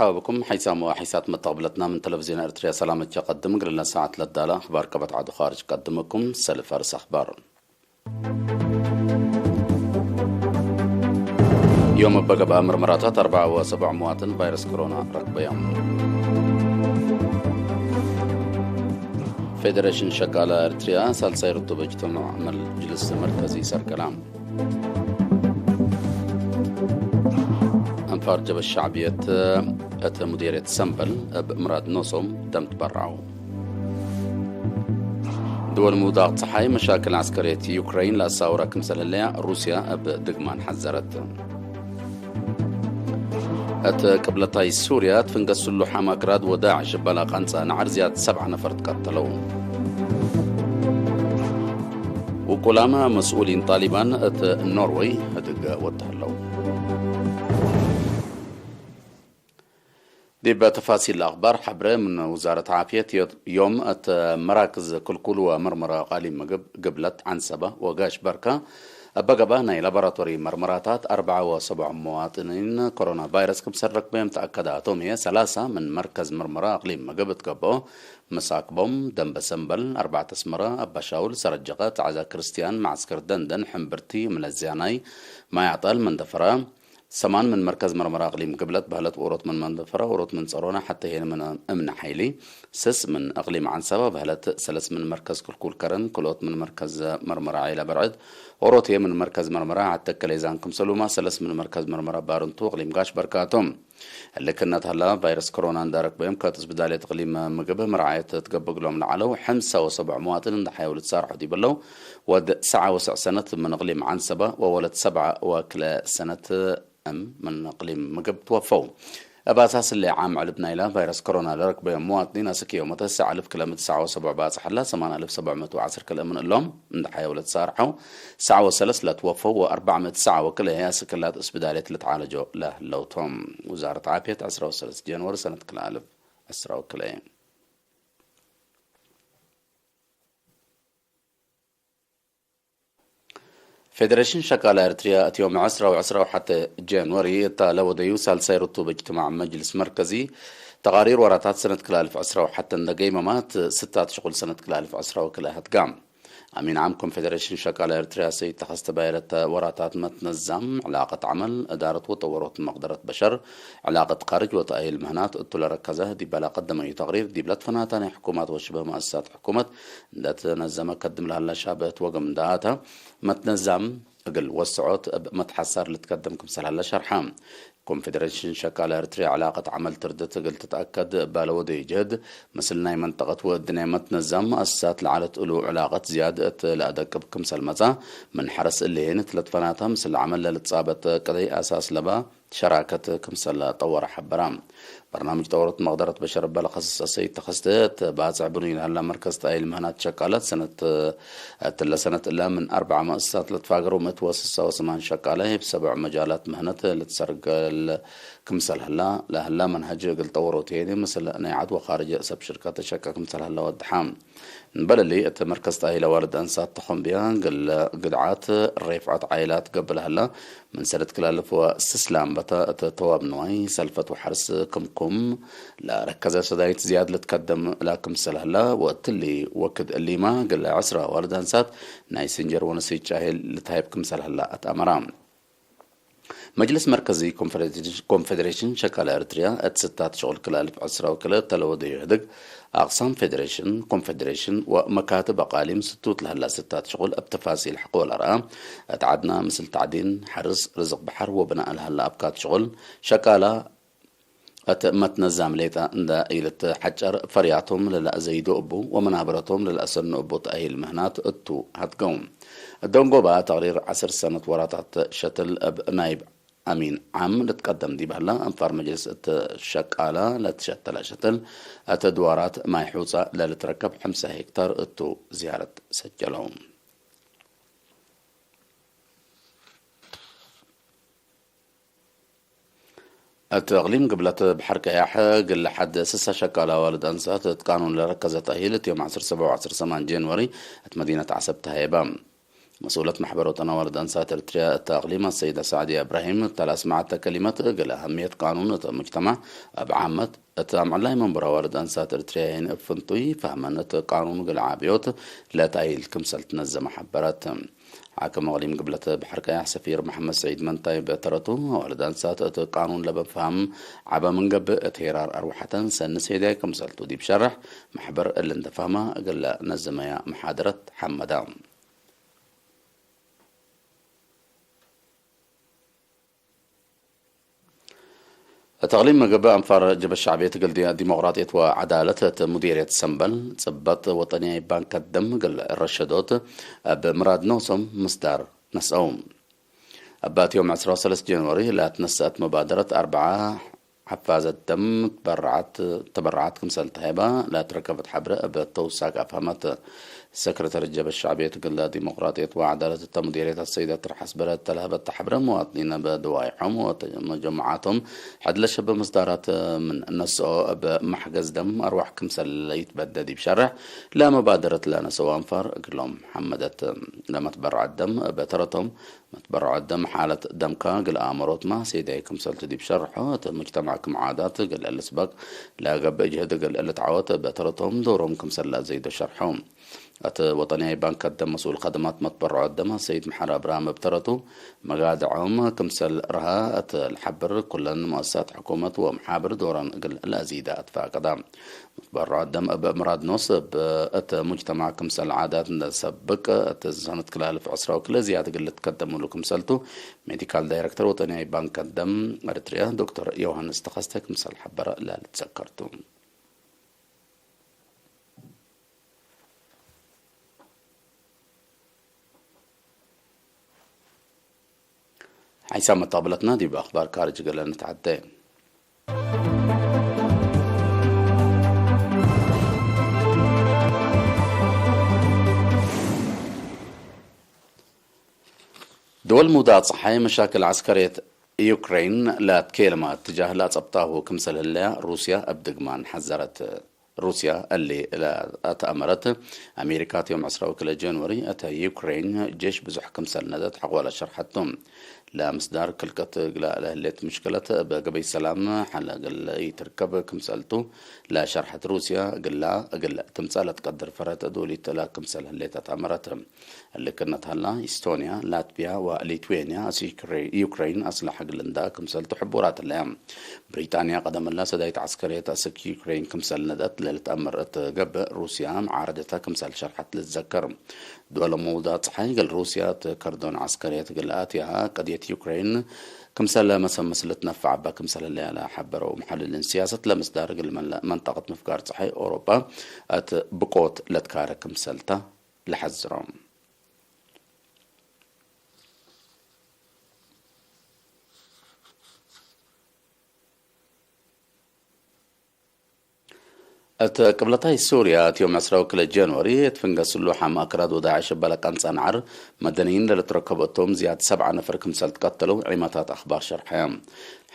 ሓባብኩም ሓይሳም ወሓይሳት መተቕብለትና ምን ተለቪዝዮን ኤርትርያ ሰላም እጃ ቀድም ግልለ ሰዓት ለዳላ ኣኽባር ቀበት ዓዱ ኻርጅ ቀድምኩም ሰልፍ ኣርስ ኣኽባር። ዮም በገባ ምርመራታት ኣርባዓ ወሰብዓ መዋጥን ቫይረስ ኮሮና ረክበዮም። ፌደሬሽን ሸቃላ ኤርትርያ ሳልሳይ ርቱብ እጅትማዕ መጅልስ መርከዚ ሰርቀላ። ኣንፋር ጀበ ሻዕብየት እቲ ሙዴርየት ሰምበል እብ ምራድ ኖሶም ደም ትበራው። ድወል ምውዳቕ ጸሓይ መሻክል ዓስከርየት ዩክረይን ለኣሳውራ ክምሰል ህለያ ሩስያ እብ ድግማን ሓዘረት። እት ቅብለታይ ሱርያ ትፍንገስሉ ሓማክራት ወዳዕሽ በላ ቃንጻ ንዓር ዝያድ ሰብዓ ነፈር ትቀተለው። ውቁላማ መስኡሊን ጣሊባን እት ኖርወይ ህድግ ወተህለው። ዲበ ተፋሲል ኣኽባር ሓብረ ምን ውዛረት ዓፍየት ዮም እት መራክዝ ክልኩል ወመርመራ ቃሊ ምግብ ግብለት ዓንሰባ ወጋሽ በርካ ኣበገባ ናይ ላቦራቶሪ መርመራታት ኣርባዓ ወሰብዓ መዋጥኒን ኮሮና ቫይረስ ክምሰል ረክበዮም ተኣከዳቶም እየ ሰላሳ ምን መርከዝ መርመራ ኣቕሊም ምግብ እትገብኦ መሳክቦም ደንበ ሰምበል ኣርባዕተ ኣስመራ ኣባሻውል ሰረጀቐ ጻዕዛ ክርስትያን ማዓስከር ደንደን ሕምብርቲ ምለዝያናይ ማያጣል መንደፈራ ሰማን ምን መርከዝ መርመራ ኣቕሊም ግብለት ባህለት ኦሮት ምን መንደፈራ ኦሮት ምን ጸሮና ሓተ ሄን ምን እምነ ሓይሊ ስስ ምን ኣቕሊም ዓንሰባ ባህለት ሰለስ ምን መርከዝ ክልኩል ከረን ክልኦት ምን መርከዝ መርመራ ዓይላ በርዕድ ኦሮት የ ምን መርከዝ መርመራ ዓተ ከሌዛን ክምሰሉማ ሰለስ ምን መርከዝ መርመራ ባርንቱ ኣቕሊም ጋሽ በርካቶም። ህልክነት ሃላ ቫይረስ ኮሮና እንዳረክበዮም ከጥስ ብዳሌት እቕሊም ምግብ ምርዓየት ትገብግሎም ለዓለው ሕምሳ ወሰብዕ መዋጥን እንዳሓየው ልትሳርሑ ዲበለው ወድ ሰዓ ወስዕ ሰነት ምን እቕሊም ዓንሰባ ወወለት ሰብዓ ወክለ ሰነት እም ምን እቕሊም ምግብ ትወፈው። እብ ኣሳስሌ ዓም ዕልብ ናይላ ቫይረስ ኮሮና ለረክበዮም መዋጥኒን ኣስክዮ መተሰዕ ኣልፍ ክለ ምትሰዓ ወሰብዕ ባጽሕላ ሰማን ኣልፍ ሰብዕ መቶ ዓስር ክልእ ምን እሎም እንዳሓየው ለትሳርሐው ሰዓ ወሰለስ ለትወፈው ወኣርባዕ ምእቲ ሰዓ ወክልኤ ኣስክላት እስብዳሌት ልትዓለጆ ለህለውቶም። ውዛረት ዓፍየት ዕስራ ወሰለስተ ጀንወሪ ሰነት ክልኣልፍ ዕስራ ወክልኤ። ፌደሬሽን ሸቃላ ኤርትርያ እቲ ዮም ዕስራ ወዕስራ ወሓተ ጀንወሪ እታ ለወደዩ ሳልሳይ ርቱብ እጅትማዕ መጅልስ መርከዚ ተቓሪር ወራታት ሰነት ክልኣልፍ ዕስራ ወሓተ እንደገይመማት ስታት ሽቁል ሰነት ክልኣልፍ ዕስራ ወክልኤ ሃትጋም። ኣሚን ዓም ኮንፌደሬሽን ሸቃላ ኤርትርያ ሰይድ ተኸስተ ባይረተ ወራታት መትነዛም ዕላቐት ዓመል እዳረት ወጠወሮት መቕደረት በሸር ዕላቐት ኻርጅ ወተኣሂል ምህናት እቱ ለረከዘ ዲበላ ቀደመዩ ተቕሪር ዲብለት ፈናታ ናይ ሕኩማት ወሽበ መኣሰሳት ሕኩመት እንደተነዘመ ከድም ለሃላ ሻብእት ወገም እንዳኣታ መትነዛም እግል ወስዖት እብ መትሓሳር ልትከደም ክምሰል ሃላ ሸርሓ። ኮንፌደሬሽን ሸቃላ ኤርትርያ ዕላቐት ዓመል ትርድት እግል ትትኣከድ እባ ለወደዩ ጅህድ፣ ምስል ናይ መንጠቐት ወእድንያ መትነዛም መኣሰሳት ለዓለት እሉ ዕላቐት ዝያድ እት ለኣደቅብ ክምሰል መጻ፣ ምን ሐረስ እሊሄን እት ለትፈናታ ምስል ዓመል ለልትጻበጥ ቅደይ ኣሳስ ለባ ሸራከት ክምሰል ጠወረ ሐበራ። በርናምጅ ጠወሮት መቕደረት በሸር እባ ለኸስስ ሰይድ ተኸስተ እት ባጽዕ ብኑይ ለሃላ መርከዝ ተኣይል ምህናት ሸቃላት ሰነት እትለ ሰነት እላ ምን ኣርብዓ መእሰሳት ለትፋገሩ ምእት ወስሳ ወሰማን ሸቃላይ እብ ሰብዕ መጃላት ምህነት ልትሰርገል ክምሰል ህላ ለህላ መንሀጅ እግል ጠወሮት ሄኒ ምስል ናይ ዓድ ወኻርጅ ሰብ ሽርከት ሸቀ ክምሰል ህላ ወድሓ። እንበለሊ እቲ መርከዝ ተኣሂለ ዋልድ ኣንሳት ተኾምብያ ግለ ግድዓት ሬፍዐት ዓይላት ገብለ ህላ ምን ሰለት ክላልፍ ወስስላም በታ እተ ተዋብ ንዋይ ሰልፈት ወሐርስ ክምኩም ለረከዘ ሰዳይት ዝያድ ልትከደም ላክምሰል ህላ ወእትሊ ወክድ እሊማ ግለ ዕስራ ዋልድ ኣንሳት ናይ ስንጀር ወነሰይ ጫሄል ልትሃይብ ክምሰል ህላ ኣትኣመራ። መጅልስ መርከዚ ኮንፈደሬሽን ሸቃላ ኤርትርያ እት ስታት ሽቁል ክላልፍ ዕስራ ወክለ ተለወደዩ ህድግ ኣቕሳም ፌደሬሽን፣ ኮንፌደሬሽን ወመካትብ ኣቃሊም ስቱት ለህላ ስታት ሽቁል እብ ተፋሲል ሕቆ ለረኣ፣ እት ዓድና ምስል ታዕዲን፣ ሐርስ፣ ርዝቅ በሐር ወብናእ ለህላ ኣብካት ሽቁል፣ ሸቃላ እት መትነዛም ሌጣ እንዳ ኢልትሐጨር፣ ፈርያቶም ለለአዘይዶ እቡ ወመናብረቶም ለለአሰኑ እቡ ተአሂል ምህናት እቱ ሀትገው። ደንጎባ ተቅሪር ዐስር ሰነት ወራታት ሸትል እብ ናይብ አሚን ዓም ልትቀደም ዲብ ህላ፣ አንፋር መጅልስ እት ሸቃላ ለትሸተለ ሸትል፣ እት ድዋራት ማይ ሑጻ ለልትረከብ ሐምሳ ሄክታር እቱ ዝያረት ሰጀለው። እት እቅሊም ግብለት በሐር ቀያሕ፣ ግለ ሐድ ስሳ ሸቃላ ዋልድ አንሳት እት ቃኑን ለረከዘ ተእሂል፣ እት ዮም ዐስር ሰብዕ ወዐስር ሰማን ጄንዋሪ እት መዲነት ዐሰብ ተሀየበ። مسؤولة محبر وطن أوالد أنسات إريتريا التأقليم السيدة سعدية إبراهيم تلاسمعت كلمة قال أهمية قانون المجتمع بعامة التأمل لا يمنبر أوالد أنسات إريتريا فنطي فهمنة قانون قال عابيوت لا تايل كمسلت نزم حبرت. حاكم أقليم قبلة بحركة سفير محمد سعيد منتاي بترتو أوالد أنسات قانون لبن فهم عبا من قب تهيرار أروحة سن سيداي كمسلتو دي بشرح محبر اللي انتفهمه قال نزميا محاضرة حمدا. እቲ እቕሊም መገበ ኣንፋር ጀበ ሻዕብየት ግልድያ ዲሞቅራጥየት ወዓዳለት እቲ ሙዲርየት ሰንበል ጽበጥ ወጠንያይ ባንክ ደም ግል ረሸዶት ኣብ ምራድ ነውሶም ምስዳር ነስአው። ኣባትዮም ዕስራ ወሰለስተ ጀንዋሪ ላትነሳት መባደረት ኣርብዓ ሓፋዘት ደም ተበራዓት ተበራዓት ክምሰል ተሃይባ ላትረከበት ሓብረ ኣብ ተውሳክ ኣፍሃመት። ሰክረተሪ ጀበ ሻዕብየት ግላ ዲሞቅራጥየት ወዓዳለት እታ ሙዲርየት ኣሰይዳ ትርሓስ በረት ተላህበት ተሓብረ መዋጥኒነ በድዋይሖም ወተመጀመዓቶም ሕድለ ሸበ ምስዳራት ምን እነስኦ ኣብ ማሕገዝ ደም ኣርዋሕ ክምሰል ይትበደድ ይብሸርሕ ለመባደረት ለነሰው ኣንፋር እግሎም ሓመደት ለመትበራዕ ደም በተረቶም መትበራዕ ደም ሓለት ደምካ ግል ኣእምሮትማ ሴዳይ ክምሰልቱ ዲብሸርሖ እቲ ሙጅተማዕ ክም ዓዳት ግል ልስበቅ ለገብእ ጅህድ ግል ልትዓወት በተረቶም ዶሮም ክምሰላ ዘይዶ ሸርሖ። እቲ ወጠንያዊ ባንክ ኣደም መስኡል ኸደማት መትበርዖ ኣደማ ሰይድ መሓር ኣብርሃም እብተረቱ መጋድዖም ክምሰል ረሃ እቲ ልሓብር ኩለን መؤسسات ሕኩመት ወመሓብር ዶራን እግል ለኣዚዳ ኣትፋቀዳ። መትበርዖ ኣደም እብ ምራድ ኖስ እብ እቲ ሙጅተማዕ ክምሰል ዓዳት እንደሰብቅ እቲ ዝሰነት ክላልፍ ዕስራዊ ክለ ዝያድ እግል ልትከደምሉ ክምሰልቱ ሜዲካል ዳይረክተር ወጠንያዊ ባንክ ኣደም ኤርትርያ ዶክተር ዮሃንስ ተኸስተ ክምሰል ሓበረ ለልትዘከርቱ። ሓይሳብ መተቕብለትና ዲብ ኣኽባር ካርጅ ገለ ንትዓደ። دول موضع صحي مشاكل عسكرية يوكرين لا تكلم اتجاه لا تبطاه كمسل هلا روسيا أبدقمان حذرت. روسيا اللي لا أتأمرت أمريكا يوم عشرة وكلا جانوري أتى يوكرين جيش بزح كمسل ندت حقولا شرحتهم. لا مصدر كلكت قلا لهلت مشكلة بقبي سلام حلا قل يتركب كمسلتو. لا شرحت روسيا قلا قل تمثالة تقدر فرت دولي تلا كمسل هليت أتأمرت. اللي كانت هلا إستونيا، لاتفيا وليتوانيا، أس يوكري-، يوكرين أسلحة قلندا كمسلتو حبورات اللام. بريطانيا قدم الله سدايت عسكرية أسك يوكرين كمسل ندت للتأمر أتقب روسيا معارضتها كمسل شرحت للتذكر. دول موضة صحي قال روسيا تكردون عسكرية قال آتيها قضية يوكرين كمسل مسمسلت نفع با كمسل اللي على حبروا محلل سياسة لمصدر قال من-، منطقة مفقار صحي أوروبا أت بقوت لتكار كمسلتا لحزرهم. እቲ ቅብለታይ ሱርያ እቲ ዮም ዕስራ ወክልተ ጃንዋሪ እቲ ፍንገስሉ ሓም ኣክራድ ወዳዕሽ በለቃን ጸንዓር መደነይን ለልትረከቡ እቶም ዝያድ ሰብዓ ነፈር ክምሰል ትቀተሉ ዒማታት ኣኽባር ሸርሐ።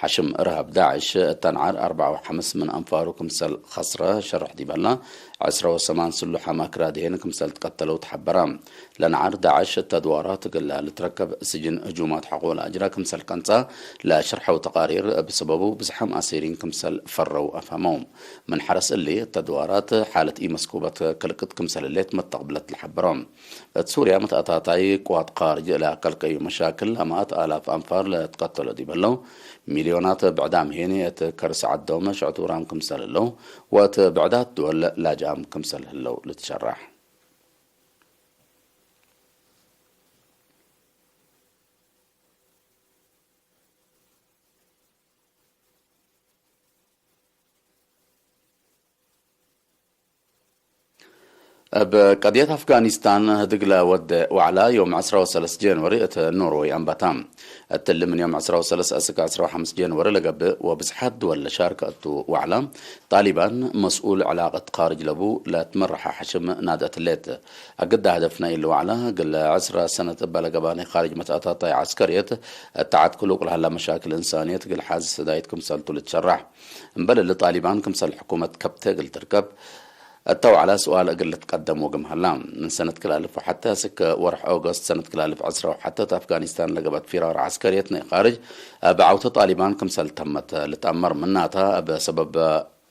ሓሽም እርሃብ ዳዕሽ እተንዓር ኣርባዓ ወሓምስ ምን ኣንፋሩ ክምሰል ኸስረ ሸርሕ ዲበላ ዕስራ ወሰማን ስሉ ሓም ኣክራድ ሄን ክምሰል ትቀተሉ ተሓበራ። ለንዓር ዳዕሽ እተድዋራ ትግላ ልትረከብ ስጅን ህጁማት ሓቆ ለኣጅራ ክምሰል ቀንጻ ለሸርሐው ተቃሪር ብሰበቡ ብዝሓም ኣሲሪን ክምሰል ፈረው ኣፋመው። ምን ሓረስ እሊ እተድዋራት ሓለት ኢመስኩበት ክልቅት ክምሰል ሌት መተቕብለት ለሓበሮ። እት ሱርያ መተኣታታይ ቅዋት ካርጅ ለከልቀዩ መሻክል ኣማኣት ኣላፍ ኣንፋር ለትቀተሎ ዲበለው። ሚልዮናት ብዕዳም ሄኒ እት ከርስ ዓዶም ሽዕቱራም ክምሰል ኣለው። ወእት ብዕዳት ድወል ላጃም ክምሰል ህለው ልትሸራሕ። እብ ቀድየት ኣፍጋኒስታን ህድግለ ወደ ዋዕላ ዮም ዕስራ ወሰለስተ ጀንወሪ እት ኖርወይ ኣንባታ። እትሊ ምን ዮም ዕስራ ወሰለስተ እስከ ዕስራ ወሓምስ ጀንወሪ ለገብእ ወብዝሓት ድወል ለሻርከ እቱ ዋዕላ ጣሊባን መስኡል ዕላቀት ካርጅ ለቡ ለትመረሐ ሓሽም ናደት ሌት። ኣግዳ ህደፍና ኢሉ ዋዕላ ግለ ዕስራ ሰነት እበለ ገባኒ ካርጅ መትኣታታይ ዓስከርየት እተዓት ክሉቅ ለሃላ መሻክል እንሳንየት ግል ሓዝ ስዳይት ክምሰልቱ ልትሸራሕ። እምበል እሊ ጣሊባን ክምሰል ሕኩመት ከብተ ግል ትርከብ። እተውዓላ ስዋል እግል ልትቀደም ወግም ሀላ። ምን ሰነት ክላልፍ ወሐተ እስከ ወርሕ ኦገስት ሰነት ክላልፍ ዕስራ ወሐተ ኣፍጋኒስታን ለገበት ፊራር ዐስከርየት ናይ ኻርጅ እብ ዐውተ ጣሊባን ክምሰል ተመት ልትአመር ምናታ እብ ሰበብ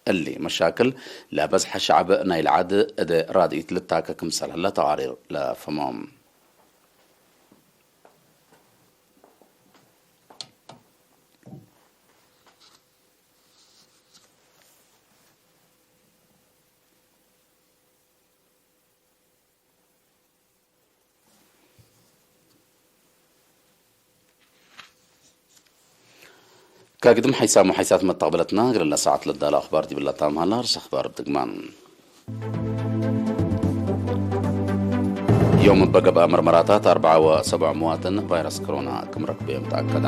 እሊ መሻክል ለበዝሐ ሸዕብ ናይ ልዓድ እደ ራድኢት ልታከ ክምሰል ህለ ተቃሪር ለፍሞም። ካግድም ሓይሳሙ ሓይሳት መተቕበለትና ግለና ሰዓት ለዳላ ኣኽባር ዲብላታ መሃላ ርስ ኣኽባር ድግማን ዮም በገባ መርመራታት ኣርባዓ ወሰብዓ መዋትን ቫይረስ ኮሮና ክምረክቡ እዮም ተኣከዳ።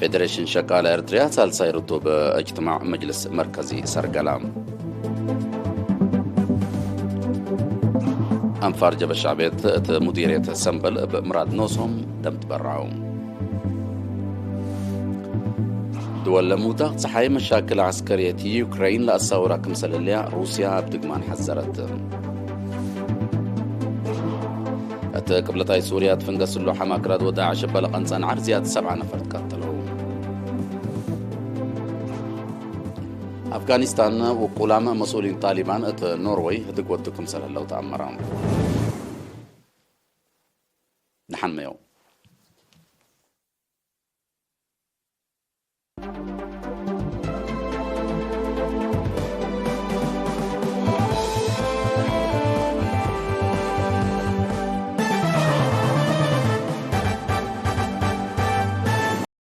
ፌዴሬሽን ሸቃላ ኤርትርያ ሳልሳይ ርቱብ እጅትማዕ መጅልስ መርከዚ ሰርገላ። ኣንፋር ጀበሻ ቤት እቲ ሙዲርየት ሰንበል እብ ምራድ ኖሶም ደም ትበራው። ድወለ ሙዳቕ ፀሓይ መሻክል ዓስከርየት ዩክረይን ለኣሳውራ ክምሰለልያ ሩስያ ኣብ ድግማን ሓዘረት። እቲ ቅብለታይ ሱርያ ትፍንገስሉ ሓማክራት ወዳዕ ሽበለ ቀንፀን ዓርዝያት ሰብዓ ነፈር ትቀተለው። ኣፍጋኒስታን ውቁላም መስኡሊን ጣሊባን እቲ ኖርወይ ህድግ ወዱ ክምሰል ህለው ተኣመራ። ንሓመዮ።